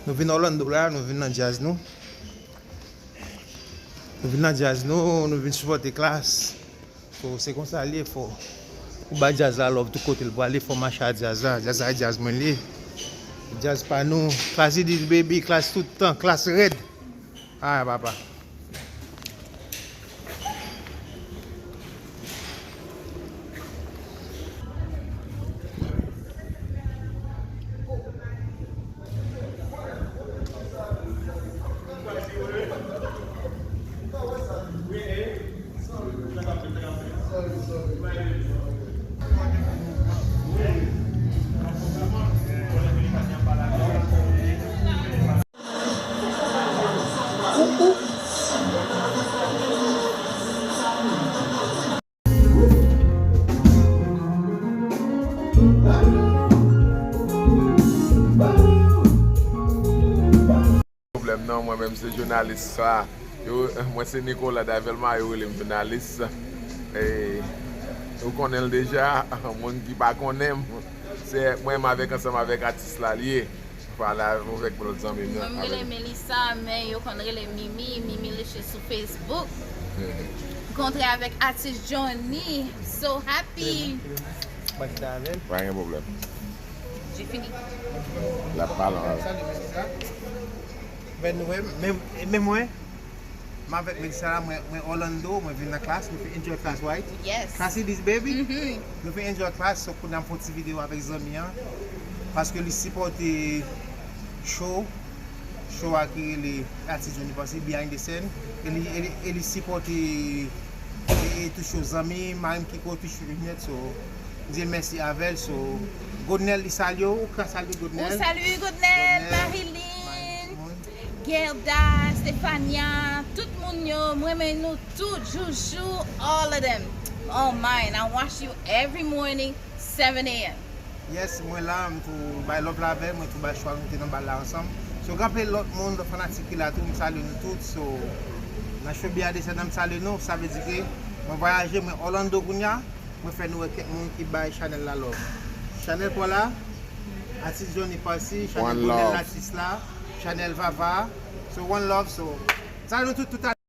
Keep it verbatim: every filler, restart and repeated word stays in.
Nou vin Orlando la, nou vin nan djaz nou. Nou vin nan djaz nou, nou vin sipòte Klass. So, se konsa l ye, fò ou bay djaz la love tout kote l pwale, fò mache a djaz la. Djaz la, djaz mwen li ye. Djaz pa nou. Klass Idis, baby, Klass tout tan, Klass rèd. Ah, papa. Pwoblèm nan, mwen menm se jounalis sa. Yo, mwen se Nicolas Davelma, yo rele m jounalis. E, ou konnen l deja, moun ki pa konnen m, se mwen menm avèk, ansanm avèk atis la l ye. Pale avèk lòt zanmi m nan. Mwen, m rele Melissa, men yo konn rele Mimi, Mimi Lichis sou Facebook. Kontre avèk atis Johnny. So happy. Mwen chita avè l. Pa gen pwoblèm. J'ai fini. L ap pale ann. Salut, Melissa. Ben, nou wè, men, men mwen, m avèk Melissa la, mwen, mwen Orlando, mwen vin nan Klass, nou fin enjoy Klass, right? Yes. Klass Idis, baby. Mhm. Nou fin enjoy Klass, so kounye a m fè yon ti videyo avèk zanmi an, paske li sipòte show, show a ki rele Atis Johnny Passy, Behind the Scene, e li, e li, e li sipòte, e, e tou show zanmi, mari m Kiko, tou show nèt, so, m di mèsi avè l, so, Godnel, li salye w, ou ka salye Godnel. Ou salye Godnel, Godnel, Marilyn. Marilyn. Gerda, Stefania, tout moun yo, m renmen nou tout, Joujou, all of them. Oh man, I watch you every morning, seven a m. Yes, mwen la, m tou bay love la avè, mwen tou bay show a, nou te nan bal la ansanm. So, gen anpil lòt moun, lòt fanatik ki la tou, m salye nou tout. So, nan show Behind the Scene nan, m salye nou, sa vle di ke mwen vwayaje, mwen Orlando kounye a. Mwen fè nou wè kèk moun ki bay chanèl la love. Chanèl pa w la, atis Johnny Passy, chanèl Godnel atis la, chanèl Vava. So, one love, so, salye nou tout, tout a